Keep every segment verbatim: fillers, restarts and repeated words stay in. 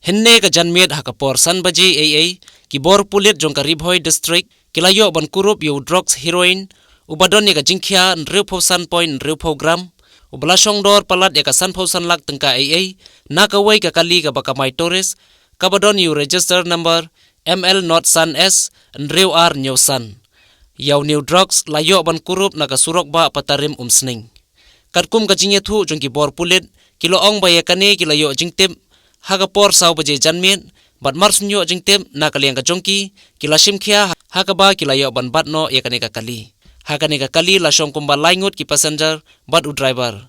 Hynne ka janmiet ha ka por san baje eiei, ki bor pulit jong ka Ri Bhoi District ki la ïoh ban kurup ïa u drugs heroin uba don ïa ka jingkhia hynriewphew san point hynriewphew gram, uba la shongdor palat ïa ka sanphew san lak tyngka eiei na kawei ka kali kaba kamai tourist, kaba don ïa u register number M L not san S hynriew ar hynñiew san. Ïa une u drugs la ïoh ban kurup na ka surok bah Patarim Umsning. Katkum ka jingïathuh jong ki bor pulit, ki la ong ba ïa kane ki la ïoh jingtip ha ka por saw baje janmiet, bad mar shu ïoh jingtip na ka liang ka jong ki, ki la shim khia ha kaba ki la ïoh ban bat noh ïa kane ka kali. Ha kane ka kali la shong kumba lai ngut ki passenger bad u driver.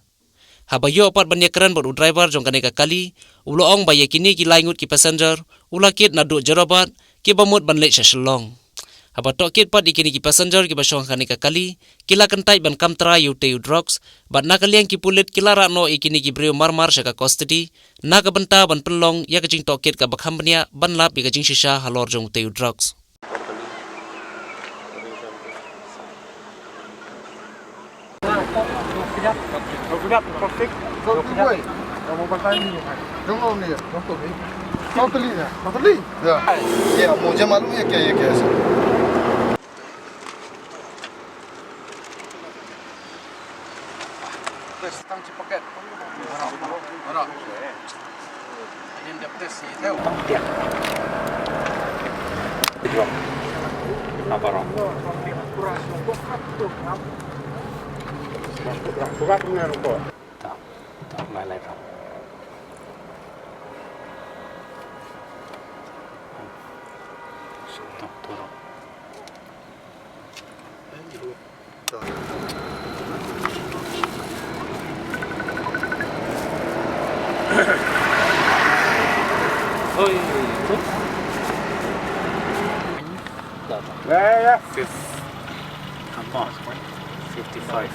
Haba ïoh pat ban ïakren bad u driver jong kane ka kali, u la ong ba ïa kine ki lai ngut ki passenger u la kit naduh Jorabat kiba mut ban leit sha Shillong. Haba tohkit pat ïa kine ki passenger kiba shong ha kane ka kali, ki la kyntait ban kam trai ïa utei u drugs, bad na ka liang ki pulit ki la rah noh ïa kine ki briew marmar sha ka custody na ka bynta ban pynlong ïa ka jingtohkit kaba kham bniah ban lap ïa ka jingshisha halor jong utei u drugs. Jom lo ni. Jom lo ni. Totally ya. Totally. Ya. Ya, mujhe malum hai kya ye kya hai. Tang chi paket. Ora. Ora. Adin dep tes si teu. Apa ora? Tak, tak, mai lai tak. Tak, turun. Oi, tu. Ya, ya, ya. Fif-, apa? Fifty-five.